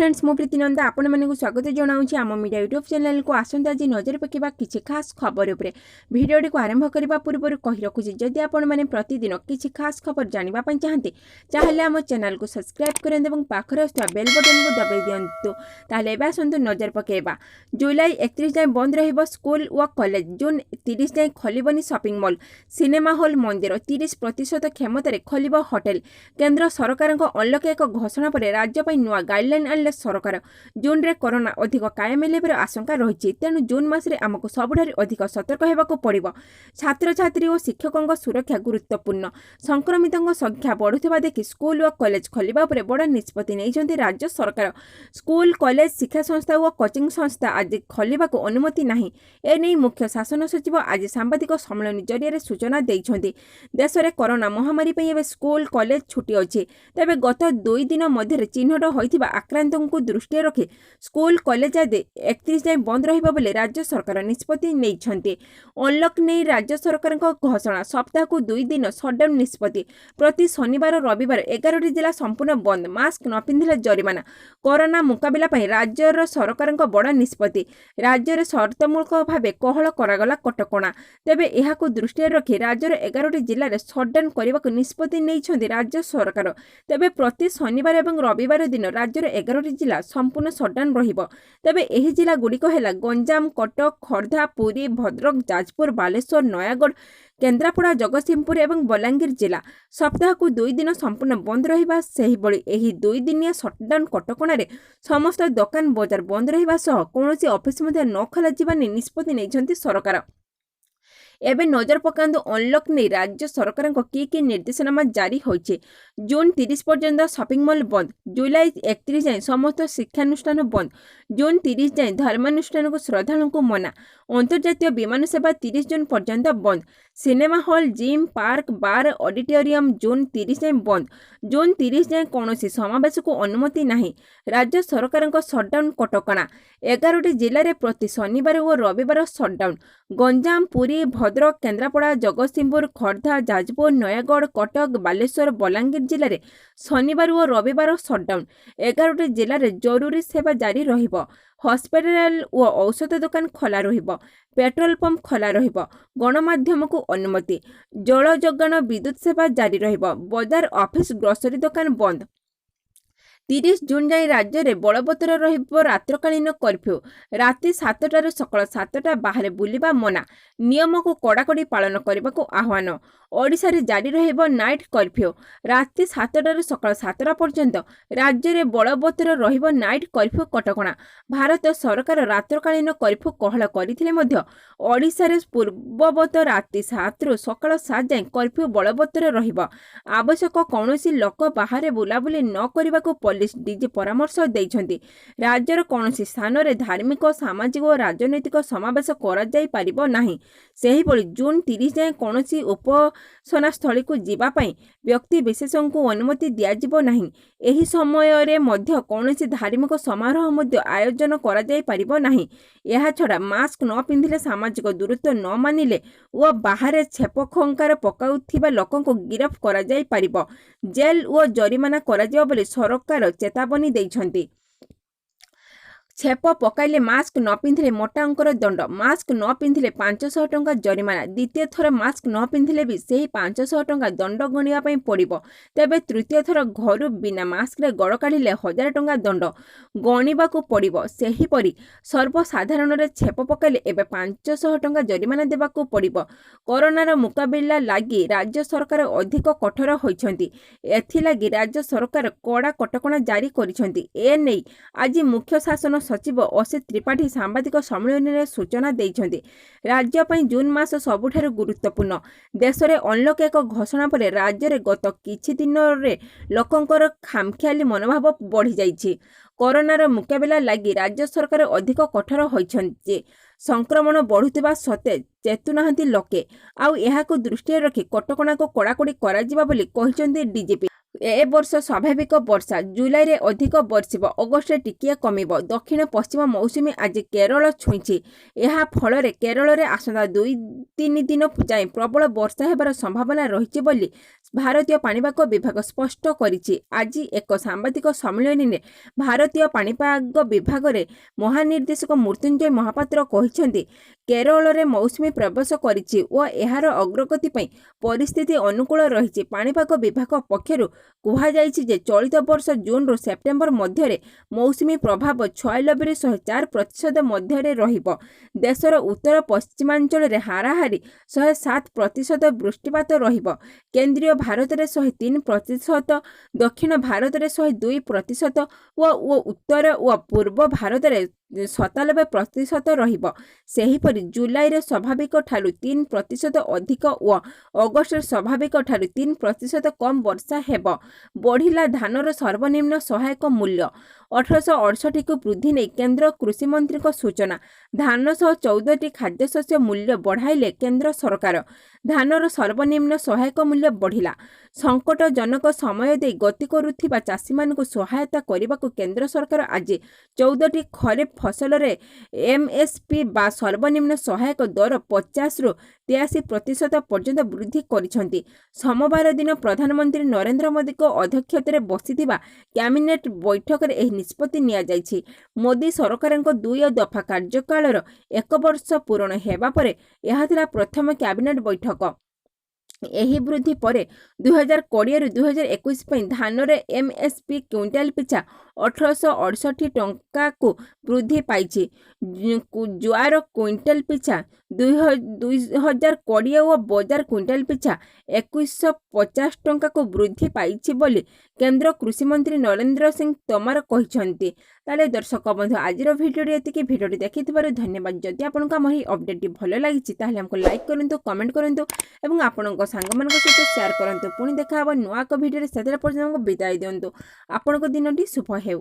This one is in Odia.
ଫ୍ରେଣ୍ଡସ୍, ମୁଁ ପ୍ରୀତି ନନ୍ଦା ଆପଣମାନଙ୍କୁ ସ୍ୱାଗତ ଜଣାଉଛି ଆମ ମିଡ଼ିଆ ୟୁଟ୍ୟୁବ୍ ଚ୍ୟାନେଲକୁ। ଆସନ୍ତୁ, ଆଜି ନଜର ପକାଇବା କିଛି ଖାସ୍ ଖବର ଉପରେ। ଭିଡ଼ିଓଟିକୁ ଆରମ୍ଭ କରିବା ପୂର୍ବରୁ କହି ରଖୁଛି, ଯଦି ଆପଣମାନେ ପ୍ରତିଦିନ କିଛି ଖାସ୍ ଖବର ଜାଣିବା ପାଇଁ ଚାହାନ୍ତି, ତାହେଲେ ଆମ ଚ୍ୟାନେଲକୁ ସବସ୍କ୍ରାଇବ୍ କରନ୍ତୁ ଏବଂ ପାଖରେ ଆସୁଥିବା ବେଲ୍ ବଟନକୁ ଦବାଇ ଦିଅନ୍ତୁ। ତାହେଲେ ଏବେ ଆସନ୍ତୁ ନଜର ପକାଇବା। ଜୁଲାଇ 31 ଯାଏଁ ବନ୍ଦ ରହିବ ସ୍କୁଲ ଓ କଲେଜ। ଜୁନ୍ 30 ଯାଏଁ ଖୋଲିବନି ସପିଂ ମଲ୍, ସିନେମା ହଲ୍, ମନ୍ଦିର। 30% କ୍ଷମତାରେ ଖୋଲିବ ହୋଟେଲ। କେନ୍ଦ୍ର ସରକାରଙ୍କ ଅନଲକ୍ ଏକ ଘୋଷଣା ପରେ ରାଜ୍ୟ ପାଇଁ ନୂଆ ଗାଇଡଲାଇନ୍ ଆଣିଲେ ସରକାର। ଜୁନ୍ରେ କରୋନା ଅଧିକ କାୟା ମେଲାଇବାର ଆଶଙ୍କା ରହିଛି। ତେଣୁ ଜୁନ୍ ମାସରେ ଆମକୁ ସବୁଠାରୁ ଅଧିକ ସତର୍କ ହେବାକୁ ପଡ଼ିବ। ଛାତ୍ରଛାତ୍ରୀ ଓ ଶିକ୍ଷକଙ୍କ ସୁରକ୍ଷା ଗୁରୁତ୍ୱପୂର୍ଣ୍ଣ। ସଂକ୍ରମିତଙ୍କ ସଂଖ୍ୟା ବଢ଼ୁଥିବା ଦେଖି ସ୍କୁଲ ଓ କଲେଜ ଖୋଲିବା ଉପରେ ବଡ଼ ନିଷ୍ପତ୍ତି ନେଇଛନ୍ତି ରାଜ୍ୟ ସରକାର। ସ୍କୁଲ, କଲେଜ, ଶିକ୍ଷା ସଂସ୍ଥା ଓ କୋଚିଂ ସଂସ୍ଥା ଆଜି ଖୋଲିବାକୁ ଅନୁମତି ନାହିଁ। ଏନେଇ ମୁଖ୍ୟ ଶାସନ ସଚିବ ଆଜି ସାମ୍ବାଦିକ ସମ୍ମିଳନୀ ଜରିଆରେ ସୂଚନା ଦେଇଛନ୍ତି। ଦେଶରେ କରୋନା ମହାମାରୀ ପାଇଁ ଏବେ ସ୍କୁଲ, କଲେଜ ଛୁଟି ଅଛି। ତେବେ ଗତ 2 ଦିନ ମଧ୍ୟରେ ଚିହ୍ନଟ ହୋଇଥିବା ଆକ୍ରାନ୍ତଙ୍କୁ ଦୃଷ୍ଟିରେ ରଖି ସ୍କୁଲ, କଲେଜ ଆଦି 31 ଯାଏଁ ବନ୍ଦ ରହିବ ବୋଲି ରାଜ୍ୟ ସରକାର ନିଷ୍ପତ୍ତି ନେଇଛନ୍ତି। ଅନଲକ୍ ନେଇ ରାଜ୍ୟ ସରକାରଙ୍କ ଘୋଷଣା। ସପ୍ତାହକୁ 2 ଦିନ ସଟ୍ଡାଉନ୍ ନିଷ୍ପତ୍ତି। ପ୍ରତି ଶନିବାର, ରବିବାର 11ଟି ଜିଲ୍ଲା ସମ୍ପୂର୍ଣ୍ଣ ବନ୍ଦ। ମାସ୍କ ନ ପିନ୍ଧିଲେ ଜରିମାନା। କରୋନା ମୁକାବିଲା ପାଇଁ ରାଜ୍ୟର ସରକାରଙ୍କ ବଡ଼ ନିଷ୍ପତ୍ତି। ରାଜ୍ୟରେ ସର୍ତ୍ତମୂଳକ ଭାବେ କୋହଳ କରାଗଲା କଟକଣା। ତେବେ ଏହାକୁ ଦୃଷ୍ଟିରେ ରଖି ରାଜ୍ୟର 11ଟି ଜିଲ୍ଲାରେ ସଟ୍ଡାଉନ୍ କରିବାକୁ ନିଷ୍ପତ୍ତି ନେଇଛନ୍ତି ରାଜ୍ୟ ସରକାର। ତେବେ ପ୍ରତି ଶନିବାର ଏବଂ ରବିବାର ଦିନ ରାଜ୍ୟର 11ଟି ଜିଲ୍ଲା ସମ୍ପୂର୍ଣ୍ଣ ସଟ୍ଡାଉନ୍ ରହିବ। ତେବେ ଏହି ଜିଲ୍ଲାଗୁଡ଼ିକ ହେଲା ଗଞ୍ଜାମ, କଟକ, ଖୋର୍ଦ୍ଧା, ପୁରୀ, ଭଦ୍ରକ, ଯାଜପୁର, ବାଲେଶ୍ୱର, ନୟାଗଡ଼, କେନ୍ଦ୍ରାପଡ଼ା, ଜଗତସିଂହପୁର ଏବଂ ବଲାଙ୍ଗୀର ଜିଲ୍ଲା। ସପ୍ତାହକୁ 2 ଦିନ ସମ୍ପୂର୍ଣ୍ଣ ବନ୍ଦ ରହିବା। ସେହିଭଳି ଏହି 2 ଦିନିଆ ସଟ୍ଡାଉନ୍ କଟକଣାରେ ସମସ୍ତ ଦୋକାନ ବଜାର ବନ୍ଦ ରହିବା ସହ କୌଣସି ଅଫିସ ମଧ୍ୟ ନ ଖୋଲାଯିବା ନେଇ ନିଷ୍ପତ୍ତି ନେଇଛନ୍ତି ସରକାର। ଏବେ ନଜର ପକାନ୍ତୁ, ଅନଲକ୍ ନେଇ ରାଜ୍ୟ ସରକାରଙ୍କ କି କି ନିର୍ଦ୍ଦେଶନାମା ଜାରି ହୋଇଛି। ଜୁନ୍ 30 ପର୍ଯ୍ୟନ୍ତ ସପିଂ ମଲ୍ ବନ୍ଦ। ଜୁଲାଇ 31 ଯାଏଁ ସମସ୍ତ ଶିକ୍ଷାନୁଷ୍ଠାନ ବନ୍ଦ। ଜୁନ୍ 30 ଯାଏଁ ଧର୍ମାନୁଷ୍ଠାନକୁ ଶ୍ରଦ୍ଧାଳୁଙ୍କୁ ମନା। ଅନ୍ତର୍ଜାତୀୟ ବିମାନ ସେବା 30 ଜୁନ୍ ପର୍ଯ୍ୟନ୍ତ ବନ୍ଦ। Cinema hall, gym, park, bar, auditorium June 30 ଯାଏଁ ବନ୍ଦ। ଜୁନ୍ 30 ଯାଏଁ କୌଣସି ସମାବେଶକୁ ଅନୁମତି ନାହିଁ। ରାଜ୍ୟ ସରକାରଙ୍କ ସଟ୍ଡାଉନ୍ କଟକଣା। 11ଟି ଜିଲ୍ଲାରେ ପ୍ରତି ଶନିବାର ଓ ରବିବାର ସଟ୍ଡାଉନ୍। ଗଞ୍ଜାମ, ପୁରୀ, ଭଦ୍ରକ, କେନ୍ଦ୍ରାପଡ଼ା, ଜଗତସିଂହପୁର, ଖୋର୍ଦ୍ଧା, ଯାଜପୁର, ନୟାଗଡ଼, କଟକ, ବାଲେଶ୍ୱର, ବଲାଙ୍ଗୀର ଜିଲ୍ଲାରେ ଶନିବାର ଓ ରବିବାର ସଟ୍ଡାଉନ୍। 11ଟି ଜିଲ୍ଲାରେ ଜରୁରୀ ସେବା ଜାରି ରହିବ। ହସ୍ପିଟାଲ ଓ ଔଷଧ ଦୋକାନ ଖୋଲା ରହିବ। ପେଟ୍ରୋଲ ପମ୍ପ ଖୋଲା ରହିବ। ଗଣମାଧ୍ୟମକୁ ଅନୁମତି। ଜଳ ଯୋଗାଣ, ବିଦ୍ୟୁତ ସେବା ଜାରି ରହିବ। ବଜାର, ଅଫିସ, ଗ୍ରୋସରୀ ଦୋକାନ ବନ୍ଦ। 30 ଜୁନ୍ ଯାଏଁ ରାଜ୍ୟରେ ବଳବତ୍ତର ରହିବ ରାତ୍ରକାଳୀନ କର୍ଫ୍ୟୁ। ରାତି 7ଟାରୁ ସକାଳ 7ଟା ବାହାରେ ବୁଲିବା ମନା। ନିୟମକୁ କଡ଼ାକଡ଼ି ପାଳନ କରିବାକୁ ଆହ୍ୱାନ। ଓଡ଼ିଶାରେ ଜାରି ରହିବ ନାଇଟ୍ କର୍ଫ୍ୟୁ। ରାତି 7ଟାରୁ ସକାଳ 7ଟା ପର୍ଯ୍ୟନ୍ତ ରାଜ୍ୟରେ ବଳବତ୍ତର ରହିବ ନାଇଟ୍ କର୍ଫ୍ୟୁ କଟକଣା। ଭାରତ ସରକାର ରାତ୍ରକାଳୀନ କର୍ଫ୍ୟୁ କୋହଳ କରିଥିଲେ ମଧ୍ୟ ଓଡ଼ିଶାରେ ପୂର୍ବବତ ରାତି 7ରୁ ସକାଳ 7 ଯାଏଁ କର୍ଫ୍ୟୁ ବଳବତ୍ତର ରହିବ। ଆବଶ୍ୟକ କୌଣସି ଲୋକ ବାହାରେ ବୁଲାବୁଲି ନ କରିବାକୁ ପୋଲିସ ଡିଜି ପରାମର୍ଶ ଦେଇଛନ୍ତି। ରାଜ୍ୟର କୌଣସି ସ୍ଥାନରେ ଧାର୍ମିକ, ସାମାଜିକ ଓ ରାଜନୈତିକ ସମାବେଶ କରାଯାଇପାରିବ ନାହିଁ। ସେହିଭଳି ଜୁନ୍ 30 ଯାଏଁ କୌଣସି ଉପାସନାସ୍ଥଳୀକୁ ଯିବା ପାଇଁ ବ୍ୟକ୍ତିବିଶେଷଙ୍କୁ ଅନୁମତି ଦିଆଯିବ ନାହିଁ। ଏହି ସମୟରେ ମଧ୍ୟ କୌଣସି ଧାର୍ମିକ ସମାରୋହ ମଧ୍ୟ ଆୟୋଜନ କରାଯାଇପାରିବ ନାହିଁ। ଏହାଛଡ଼ା ମାସ୍କ ନ ପିନ୍ଧିଲେ, ସାମାଜିକ ଦୂରତ୍ୱ ନ ମାନିଲେ ଓ ବାହାରେ ଛେପ ଖଙ୍କାର ପକାଉଥିବା ଲୋକଙ୍କୁ ଗିରଫ କରାଯାଇପାରିବ। ଜେଲ୍ ଓ ଜରିମାନା କରାଯିବ ବୋଲି ସରକାର ଚେତାବନୀ ଦେଇଛନ୍ତି। ଛେପ ପକାଇଲେ, ମାସ୍କ ନ ପିନ୍ଧିଲେ ମୋଟା ଅଙ୍କର ଦଣ୍ଡ। ମାସ୍କ ନ ପିନ୍ଧିଲେ 500 ଟଙ୍କା ଜରିମାନା। ଦ୍ୱିତୀୟ ଥର ମାସ୍କ ନ ପିନ୍ଧିଲେ ବି ସେହି 500 ଟଙ୍କା ଦଣ୍ଡ ଗଣିବା ପାଇଁ ପଡ଼ିବ। ତେବେ ତୃତୀୟ ଥର ଘରୁ ବିନା ମାସ୍କରେ ଗୋଡ଼ କାଢ଼ିଲେ 1000 ଟଙ୍କା ଦଣ୍ଡ ଗଣିବାକୁ ପଡ଼ିବ। ସେହିପରି ସର୍ବସାଧାରଣରେ ଛେପ ପକାଇଲେ ଏବେ 500 ଟଙ୍କା ଜରିମାନା ଦେବାକୁ ପଡ଼ିବ। କରୋନାର ମୁକାବିଲା ଲାଗି ରାଜ୍ୟ ସରକାର ଅଧିକ କଠୋର ହୋଇଛନ୍ତି। ଏଥିଲାଗି ରାଜ୍ୟ ସରକାର କଡ଼ା କଟକଣା ଜାରି କରିଛନ୍ତି। ଏନେଇ ଆଜି ମୁଖ୍ୟ ଶାସନ ସଚିବ ଅସିତ ତ୍ରିପାଠୀ ସାମ୍ବାଦିକ ସମ୍ମିଳନୀରେ ସୂଚନା ଦେଇଛନ୍ତି। ରାଜ୍ୟ ପାଇଁ ଜୁନ୍ ମାସ ସବୁଠାରୁ ଗୁରୁତ୍ୱପୂର୍ଣ୍ଣ। ଦେଶରେ ଅନଲକ୍ ଏକ ଘୋଷଣା ପରେ ରାଜ୍ୟରେ ଗତ କିଛି ଦିନରେ ଲୋକଙ୍କର ଖାମଖିଆଲି ମନୋଭାବ ବଢ଼ିଯାଇଛି। କରୋନାର ମୁକାବିଲା ଲାଗି ରାଜ୍ୟ ସରକାର ଅଧିକ କଠୋର ହୋଇଛନ୍ତି। ସଂକ୍ରମଣ ବଢ଼ୁଥିବା ସତ୍ତ୍ୱେ ଚେତୁନାହାନ୍ତି ଲୋକେ। ଆଉ ଏହାକୁ ଦୃଷ୍ଟିରେ ରଖି କଟକଣାକୁ କଡ଼ାକଡ଼ି କରାଯିବ ବୋଲି କହିଛନ୍ତି ଡିଜିପି। ଏ ବର୍ଷ ସ୍ୱାଭାବିକ ବର୍ଷା। ଜୁଲାଇରେ ଅଧିକ ବର୍ଷିବ, ଅଗଷ୍ଟରେ ଟିକିଏ କମିବ। ଦକ୍ଷିଣ ପଶ୍ଚିମ ମୌସୁମୀ ଆଜି କେରଳ ଛୁଇଁଛି। ଏହା ଫଳରେ କେରଳରେ ଆସନ୍ତା 2-3 ଦିନ ଯାଏଁ ପ୍ରବଳ ବର୍ଷା ହେବାର ସମ୍ଭାବନା ରହିଛି ବୋଲି ଭାରତୀୟ ପାଣିପାଗ ବିଭାଗ ସ୍ପଷ୍ଟ କରିଛି। ଆଜି ଏକ ସାମ୍ବାଦିକ ସମ୍ମିଳନୀରେ ଭାରତୀୟ ପାଣିପାଗ ବିଭାଗରେ ମହାନିର୍ଦ୍ଦେଶକ ମୃତ୍ୟୁଞ୍ଜୟ ମହାପାତ୍ର କହିଛନ୍ତି, କେରଳରେ ମୌସୁମୀ ପ୍ରବେଶ କରିଛି ଓ ଏହାର ଅଗ୍ରଗତି ପାଇଁ ପରିସ୍ଥିତି ଅନୁକୂଳ ରହିଛି। ପାଣିପାଗ ବିଭାଗ ପକ୍ଷରୁ କୁହାଯାଇଛି ଯେ ଚଳିତ ବର୍ଷ ଜୁନରୁ ସେପ୍ଟେମ୍ବର ମଧ୍ୟରେ ମୌସୁମୀ ପ୍ରଭାବ 96ରୁ 104% ମଧ୍ୟରେ ରହିବ। ଦେଶର ଉତ୍ତର ପଶ୍ଚିମାଞ୍ଚଳରେ ହାରାହାରି 107% ବୃଷ୍ଟିପାତ ରହିବ। କେନ୍ଦ୍ରୀୟ ଭାରତରେ 103%, ଦକ୍ଷିଣ ଭାରତରେ 102% ଓ ଉତ୍ତର ଓ ପୂର୍ବ ଭାରତରେ 97% ରହିବ। ସେହିପରି ଜୁଲାଇରେ ସ୍ୱାଭାବିକ ଠାରୁ 3% ଅଧିକ ଓ ଅଗଷ୍ଟରେ ସ୍ୱାଭାବିକ ଠାରୁ 3% କମ୍ ବର୍ଷା ହେବ। ବଢ଼ିଲା ଧାନର ସର୍ବନିମ୍ନ ସହାୟକ ମୂଲ୍ୟ। 1868କୁ ବୃଦ୍ଧି ନେଇ କେନ୍ଦ୍ର କୃଷିମନ୍ତ୍ରୀଙ୍କ ସୂଚନା। ଧାନ ସହ 14ଟି ଖାଦ୍ୟଶସ୍ୟ ମୂଲ୍ୟ ବଢ଼ାଇଲେ କେନ୍ଦ୍ର ସରକାର। ଧାନର ସର୍ବନିମ୍ନ ସହାୟକ ମୂଲ୍ୟ ବଢ଼ିଲା। ସଙ୍କଟଜନକ ସମୟ ଦେଇ ଗତି କରୁଥିବା ଚାଷୀମାନଙ୍କୁ ସହାୟତା କରିବାକୁ କେନ୍ଦ୍ର ସରକାର ଆଜି 14ଟି ଖରିଫ ଫସଲରେ ଏମ୍ଏସ୍ପି ବା ସର୍ବନିମ୍ନ ସହାୟକ ଦର 50ରୁ 83% ପର୍ଯ୍ୟନ୍ତ ବୃଦ୍ଧି କରିଛନ୍ତି। ସୋମବାର ଦିନ ପ୍ରଧାନମନ୍ତ୍ରୀ ନରେନ୍ଦ୍ର ମୋଦିଙ୍କ ଅଧ୍ୟକ୍ଷତାରେ ବସିଥିବା କ୍ୟାବିନେଟ୍ ବୈଠକରେ ଏହି ନିଷ୍ପତ୍ତି ନିଆଯାଇଛି। ମୋଦି ସରକାରଙ୍କ 2 ଦଫା କାର୍ଯ୍ୟକାଳର ଏକ ବର୍ଷ ପୂରଣ ହେବା ପରେ ଏହା ଥିଲା ପ୍ରଥମ କ୍ୟାବିନେଟ୍ ବୈଠକ। ଏହି ବୃଦ୍ଧି ପରେ 2020ରୁ 2021 ପାଇଁ ଧାନରେ ଏମ୍ଏସ୍ପି କ୍ୱିଣ୍ଟାଲ ପିଛା 1868 ଟଙ୍କାକୁ ବୃଦ୍ଧି ପାଇଛି। ଜୁଆର କ୍ୱିଣ୍ଟାଲ ପିଛା 2020 ଓ ବଜାର କ୍ୱିଣ୍ଟାଲ ପିଛା 2150 ଟଙ୍କାକୁ ବୃଦ୍ଧି ପାଇଛି ବୋଲି କେନ୍ଦ୍ର କୃଷିମନ୍ତ୍ରୀ ନରେନ୍ଦ୍ର ସିଂ ତୋମାର କହିଛନ୍ତି। ତାହେଲେ ଦର୍ଶକ ବନ୍ଧୁ, ଆଜିର ଭିଡ଼ିଓଟି ଏତିକି। ଭିଡ଼ିଓଟି ଦେଖିଥିବାରୁ ଧନ୍ୟବାଦ। ଯଦି ଆପଣଙ୍କୁ ଆମର ଏହି ଅପଡ଼େଟ୍ଟି ଭଲ ଲାଗିଛି, ତାହେଲେ ଆମକୁ ଲାଇକ୍ କରନ୍ତୁ, କମେଣ୍ଟ କରନ୍ତୁ ଏବଂ ଆପଣଙ୍କ ସାଙ୍ଗମାନଙ୍କ ସହିତ ସେୟାର କରନ୍ତୁ। ପୁଣି ଦେଖା ହେବ ନୂଆ ଏକ ଭିଡ଼ିଓରେ, ସେତେବେଳେ ପର୍ଯ୍ୟନ୍ତ ଆମକୁ ବିଦାୟ ଦିଅନ୍ତୁ। ଆପଣଙ୍କ ଦିନଟି ଶୁଭ ହେଉ।